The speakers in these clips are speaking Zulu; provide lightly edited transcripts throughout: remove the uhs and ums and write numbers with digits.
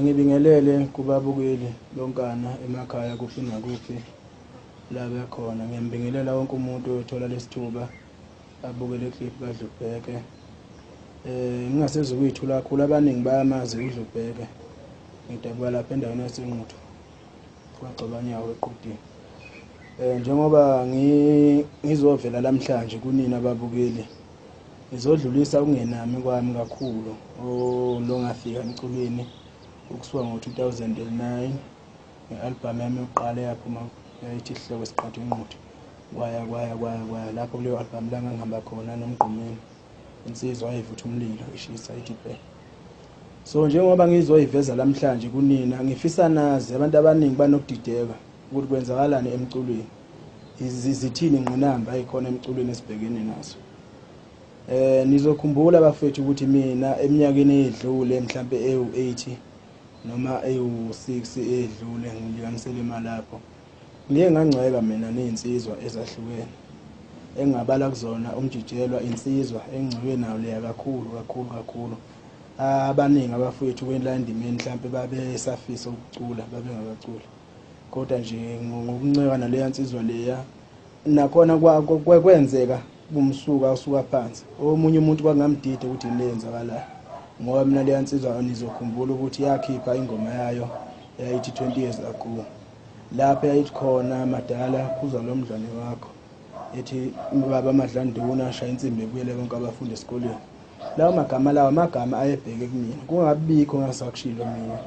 Ngibingelele kubabukeli bonkana emakhaya kuphi nakuphi la bekhona. Ngiyambingelela wonke umuntu oyothola lesithuba abuke le clip kaDlubheke. Ngingasezukuyithula kakhulu, abaningi bayamazi uDlubheke. Ngidabuka lapha endaweni yaseNquthu kwaGxobanyawo eQudini. Njengoba ngizovela namhlanje kunina ababukeli, ngizodlulisa ukungenami kwami kakhulu lo ngafika emculweni ukusuka ngo-2009 nge-album yami yokuqala eyaphuma yayithi Isihloko Esiqhathwa Inquthu. Kwaya kwaya kwaya kwaya lapho kuleyo album la ngangihamba khona noMgqumeni, insizwa ayivutha umlilo ishisa ithi bhe. So njengoba ngizoyiveza namhlanje kunina, ngifisa nazi abantu abaningi banokudideka ukuthi kwenzakalani emculweni, zithini ingqinamba ayikhona emculweni esibhekene nazo. Nizokhumbula bafethu ukuthi mina eminyakeni edlule mhlambe ewu-8 noma ewu-6 edlule, ngilinganisele imali lapho, ngiye ngangcweka mina nezinsizwa ezahlukene engabala kuzona uMjijelwa, insizwa engcweke nayo leya kakhulu kakhulu kakhulu. Abaningi abafowethu kwela endimeni mhlambe babesafisa ukucula, babengakaculi, kodwa nje ngokunceka naleya nsizwa leya nakhona kwenzeka kumsuka usuka phansi. Omunye umuntu kwakungamdida ukuthi yini leyenzakalayo, ngoba mina leya nsizwa nizokhumbula ukuthi yakhipha ingoma yayo yayithi 20 years ago, lapho yayithi khona madala khuza lo mdlwane wakho, ethi baba Madlanduna shaya insimbi ebuyele bonke abafundi esikoleni. Lawo magama lawo amagama ayebheke kumina, kungabikho ngasakushilo mina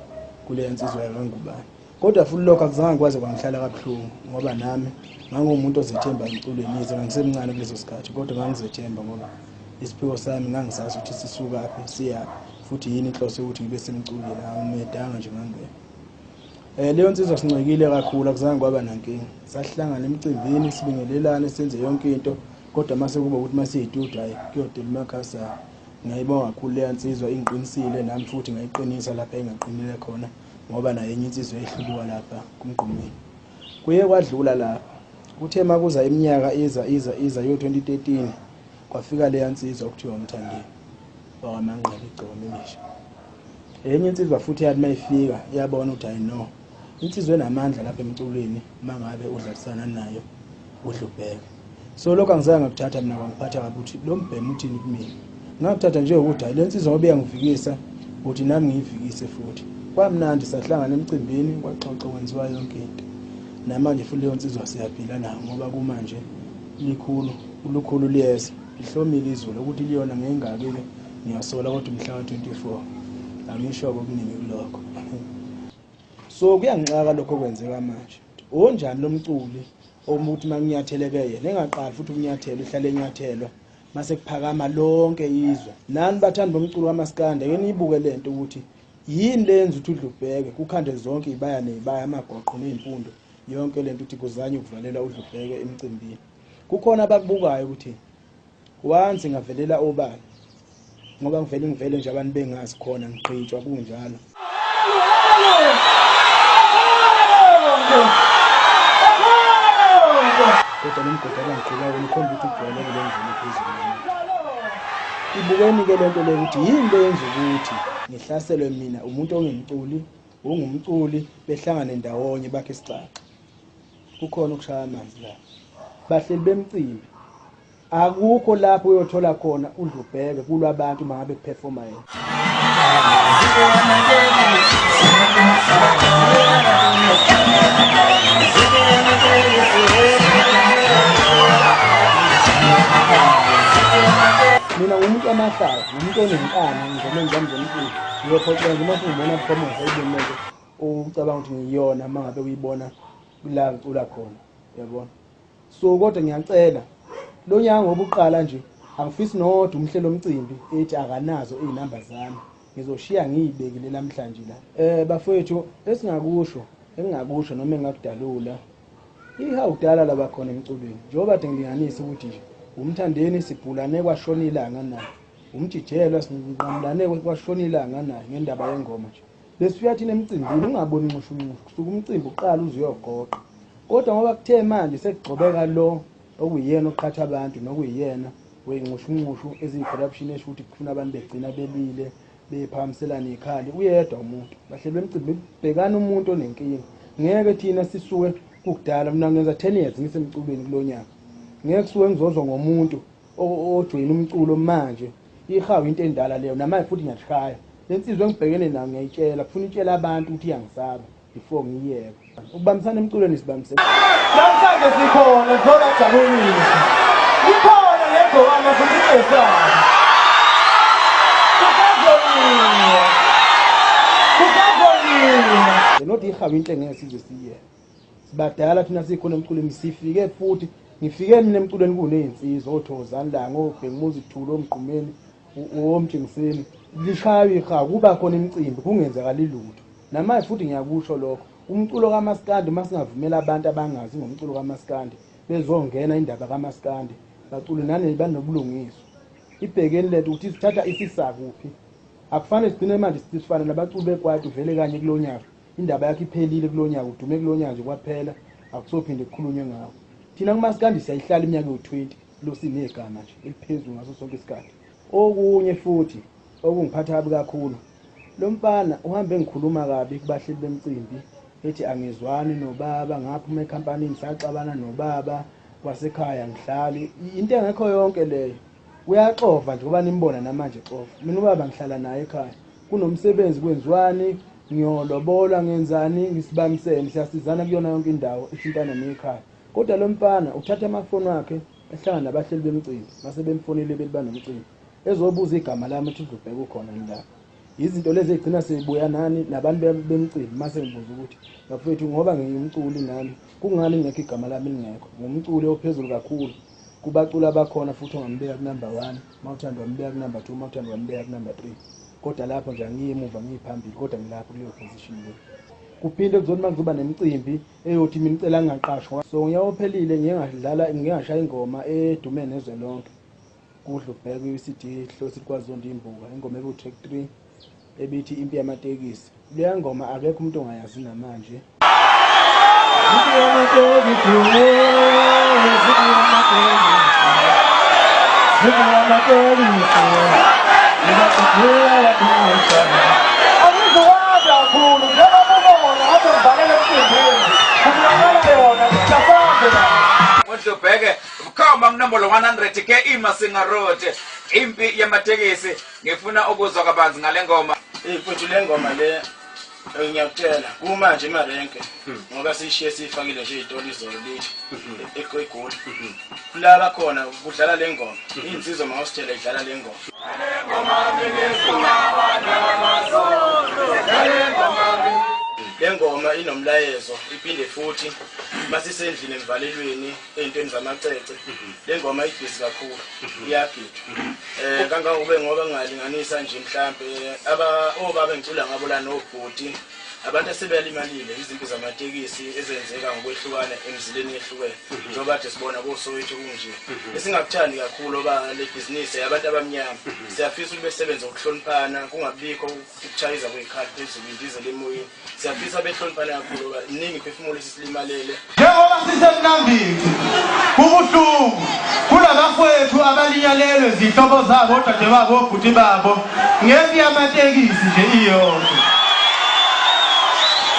kuleya nsizwa yakangubani. Kodwa futhi lokho akuzange kwaze kwangihlala kabuhlungu, ngoba nami ngangumuntu ozethemba emculweni, yize ngangisemncane kuleso sikhathi, kodwa ngangizethemba ngoba isiphiwo sami ngangisazi ukuthi sisukaphi siyaphi, futhi yini inhloso yokuthi ngibe semculweni. Angimedanga nje ngangena. Leyo nsizwa sincekile kakhulu, akuzange kwaba nankinga. Sahlangana emcimbini, sibingelelane, senze yonke into, kodwa mase kuba ukuthi masiyitudu, hayi kuyodela umakhasa. Ngiyayibonga kakhulu leya nsizwa, ingiqinisile nami futhi ngayiqinisa lapha engaqinile khona, ngoba naye enye insizwa ehlubuka lapha kuMgqumeni. Kuye kwadlula lapha, kuthe makuza iminyaka iza iza iza yo 2013 kwafika leya nsizwa okuthiwa uMthandeni wakwaManqele igcokoma elisha. Enye insizwa futhi yathi mayifika yabona ukuthi hayi no, insizwa enamandla lapha emculweni mangabe udlalisana nayo uDlubheke. So lokho angizange ngakuthatha mina, kwangiphatha kabi ukuthi lo mbhemu uthini kumina. Ngakuthatha nje ukuthi hayi le nsizwa ngoba iyangivikisa ukuthi nami ngiyivikise futhi. Kwamnandi, sahlangana emcimbini, kwaxoxa, kwenziwa yonke into. Namanje futhi leyo nsizwa siyaphila nayo, ngoba kumanje likhulu lukhulu liyeza, lihlomile izulu ukuthi liyona ngengaki-ke ngiyasola, kodwa umhla ka-24 angisho okuningi kulokho. So kuyangixaka lokho okwenzeka manje. Onjani lo mculi omuthi manginyatheleke yena engaqali futhi ukunyathela, uhlale enyathelwa mase kuphakama lonke izwe. Nani bathandi bomculo kaMaskandi, ake niyibuke lento ukuthi yini lenza ukuthi uDlubheke kukhande zonke izibaya nezibaya, amagoqo nezimfundo, yonke lento ukuthi kuzanywe ukuvalela uDlubheke emcimbini. Kukhona abakubukayo ukuthi once ngavelela obala, ngoba ngivele ngivele nje abantu bengazi khona ngigqitshwa kunjalo. Kodwa lo mgodi abangigqikayo unikhomba ukuthi ujwayeleke le ndlela ephezulu. Ibukeni ke lento le ukuthi yini le yenza ukuthi ngihlaselwe mina umuntu ongemculi, ungumculi, behlangane ndawonye bakhe isixaxa. Kukhona ukushaya amanzi la. Bahleli bemcimbi, akukho lapho uyothola khona uDlubheke kulwa abantu mangabe kuperforma yena. Mina ngumuntu amahlaya, ngumuntu onenkani ngizomeni zami zomculo. Ngiyophoxeka nje uma ungibona phomoza ibone lento ucabanga ukuthi ngiyona uma ngabe uyibona la ngicula khona, uyabona. So kodwa ngiyacela lo nyaka ngoba uqala nje, angifisi nodwa umhlelo omcimbi ethi akanazo izinamba zami, ngizoshiya ngiyibekile namhlanje la. Bafowethu, esingakusho engingakusho noma engakudalula, ihawu kudala laba khona emculweni, njengoba kade ngilinganisa ukuthi nje uMthandeni sibhulane kwashona ilanga naye, uMjijelwa sinqamulane kwashona ilanga naye ngendaba yengoma nje. Besifika thina emcimbini ungaboni nxushunxushu, kusuka umcimbi uqala uze uyogoqa. Kodwa ngoba kuthe manje sekugcobeka lo okuyiyena oqhatha abantu nokuyiyena wenxushunxushu eziyi-corruption, esho ukuthi kufuna abantu begcina belile, bephakamiselana ikhali. Uyedwa umuntu, bahleli bemcimbi bhekana umuntu onenkinga. Ngeke thina sisuke kukudala, mina ngenza 10 years ngisemculweni kulonyaka. Ngeke kusuke ngizozwa ngomuntu ojoyina umculo manje. Ihawu into endala leyo, namanje futhi ngiyashaya. Lensizwe engibhekene nayo ngiyayitshela, kufuna itshela abantu ukuthi iyangisaba before ngiyeke. Ukubambisana emculweni sibambisene. Namhlanje sikhona sizobajabulisa. Ikhona legcokana futhi ingesaba. Kusazoliwa. Kusazoliwa. Not ihawu into engeke size siyeke. Sibadala thina sikhona emculweni, sifike futhi ngifike mina emculweni kunezinsizwa oThokozani Langa, oBhekumuzi Thuli, oMgqumeni, oMtshengiseni. Lishaywa ihawu, kuba khona imicimbi kungenzakali lutho. Namanje futhi ngiyakusho lokho, umculo kaMaskandi uma singavumela abantu abangazi ngomculo kaMaskandi bezongena indaba kaMaskandi bacule nane banobulungiswa. Ibhekeni lento ukuthi isithatha isisa kuphi. Akufanele sigcine manje sifana nabaculi bekwaito vele kanye kulonyaka. Indaba yakhe iphelile kulonyaka, udume kulonyaka nje kwaphela, akusophinde kukhulunywe ngawo. Thina kuMaskandi siyayihlala iminyaka ewu-20 lo sinegama nje eliphezulu ngaso sonke isikhathi. Okunye futhi okungiphatha kabi kakhulu, lo mfana uhambe ngikhuluma kabi kubahleli bemcimbi ethi angizwani nobaba, ngaphuma ekhampanini saxabana nobaba wasekhaya ngihlali. Into engekho yonke leyo. Uyaxova nje ngoba nimbona namanje exova. Mina ubaba ngihlala naye ekhaya. Kunomsebenzi kwenziwani, ngiyolobola ngenzani, ngisibambisene, siyasizana kuyona yonke indawo ithintana nekhaya. Kodwa lo mfana uthatha amafoni wakhe ehlangana nabahleli bemcimbi, mase bemfonile bethi banomcimbi, ezobuza igama lami ethi uDlubheka ukhona yini lapha. Izinto lezi egcina seyibuya nani nabantu bemcimbi, mase ngibuza ukuthi bafethu ngoba ngiyumculi nami kungani ngekho igama lami lingekho? Ngumculi ophezulu kakhulu kubaculi abakhona futhi ongambeka ku-number 1, mawuthanda wambeka ku-number 2, mawuthanda wambeka ku-number 3. Kodwa lapho nje angiyi emuva ngiyiphambili, kodwa ngilapho kuleyo position leyo. Kuphinde kuzothi uma kuzoba nemicimbi eyothi mina ngicela ngingaqashwa. So ngonyaka ophelile ngiye ngadlala, ngiye ngashaya ingoma edume nezwe lonke. Kudlubheka kwi-CD Hlosi Kwazondi Imbuka, ingoma eku-track 3 ebithi Impi Yamatekisi. Leya ngoma akekho umuntu ongayazi namanje. Impi yamatekisi, impi yamatekisi, impi yamatekisi, Angizukwazi kakhulu njengoba ubona ngathi ngivalele emcimbini. Kubonakala yona ngiyafamba la. UDlubheke bukhoma kunombolo 100 ke iMasinga Road, Impi Yamatekisi. Ngifuna ukuzwa kabanzi ngale ngoma. Mfowethu, le ngoma le ngiyakutshela kumanje emarenke ngoba sishiye sifakile nje izitolo izolo lithi eGoli. Kulala khona kudlala le ngoma. Insizwa mawusitshela idlala le ngoma. Le ngoma inomlayezo, iphinde futhi masisendlini emvalelweni ey'ntweni zamacece. Le ngoma ibhizi kakhulu, iyagidwa. Kangangokube ngoba ngingalinganisa nje mhlampe aba obaba engicula ngabo la nobhuti, abantu asebelimalile izimpi zamatekisi ezenzeka ngokwehlukana emzileni ehlukene. Njengoba kade sibona koSoweto kunje. Esingakuthandi kakhulu oba le bhizinisi yabantu abamnyama. Siyafisa ukuthi besebenze ngokuhloniphana, kungabikho ukuchayiza kwekhadi phezulu indizela emoyeni. Siyafisa behloniphane kakhulu ngoba iningi imiphefumulo esisilimalele. Njengoba sisemnambithi, kubuhlungu kulabafowethu abalinyalelwe zihlobo zabo, odadewabo, obhuti babo ngempi yamatekisi nje iyodwa.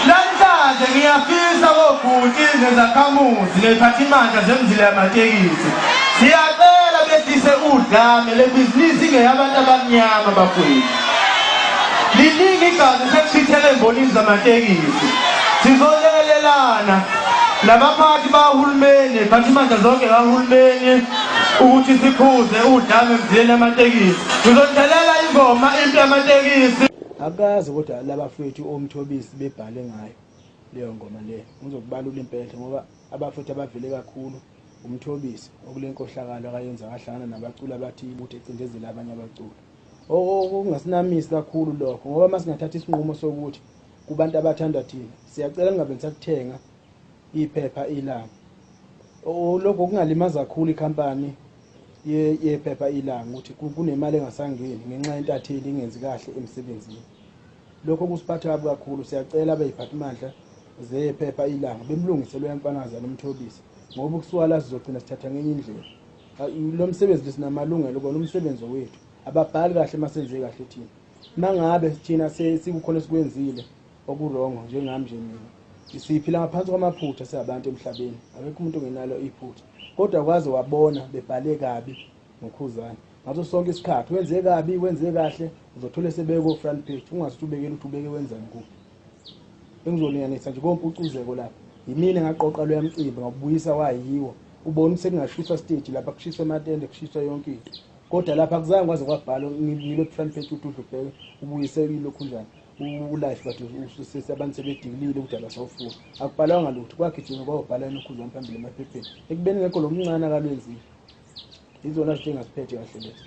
Namhlanje ngiyafisa kobhuti nezakhamuzi neziphathimandla zemzila yamatekisi, siyacela behlise udlame, le bhizinisi ingeyabantu abamnyama bafowethu. Liningi igazi sekuchithele embonini zamatekisi. Sizolekelelana nabaphathi bahulumeni, phathimandla zonke kahulumeni ukuthi sikhuze udlame emzileni yamatekisi. Ngizonithelela ingoma Impi Yamatekisi. Akazi kodwa labafethu oMthobisi bebhale ngayo leyo ngoma leyo. Ngizokubalula impela ngoba abafethu abavele kakhulu uMthobisi okule nkohlakalo akayenza kahlangana nabaculi abathile ukuthi ecindezele abanye abaculi. Okungasinamisi kakhulu lokho ngoba masingathatha isinqumo sokuthi kubantu abathanda thina siyacela ningabe nisakuthenga iphepha Ilanga. Lokho kungalimaza kakhulu ikhampani yephepha Ilanga ukuthi kunemali engasangeni ngenxa yentatheli ingenzi kahle emsebenzini. Lokho kusiphatha kabi kakhulu. Siyacela abeyiphathimandla zephepha Ilanga bemlungise loya mfanazana uMthobisi ngoba ukusuka la sizogcina sithatha ngenye indlela. Lo msebenzi sinamalungelo kona umsebenzi wethu. Ababhali kahle masenze kahle thina. Mangabe thina sekukhona esikwenzile okurongo njengami nje mina, siphila ngaphansi kwamaphutha singabantu emhlabeni, akekho umuntu ongenalo iphutha, kodwa kwaze wabona bebhale kabi ngoKhuzani ngaso sonke isikhathi. Wenze kabi, wenze kahle, uzothole sebeko front page, ungazi ubekele ukuthi ubeke wenzani kuphi. Engizolinganisa nje kompucuzeko lapha, yimina engaqoqa loya mcimbi ngabuyisa wayiwo. Ubona ukuthi sekungashiswa stage lapha, kushiswa amatende, kushiswa yonke into, kodwa lapha akuzange kwaze kwabhalwa ngilo front page ukuthi uDlubheke ubuyise ilokhu njani ulife, but abantu sebedikilile ukuthi abasawufuni. Akubhalwanga lutho, kwagijima kwawubhala enoKhuzani phambili emaphepheni, ekubeni ngekho lo mncane akalwenzile. Izona zinto engasiphethe kahle lezo.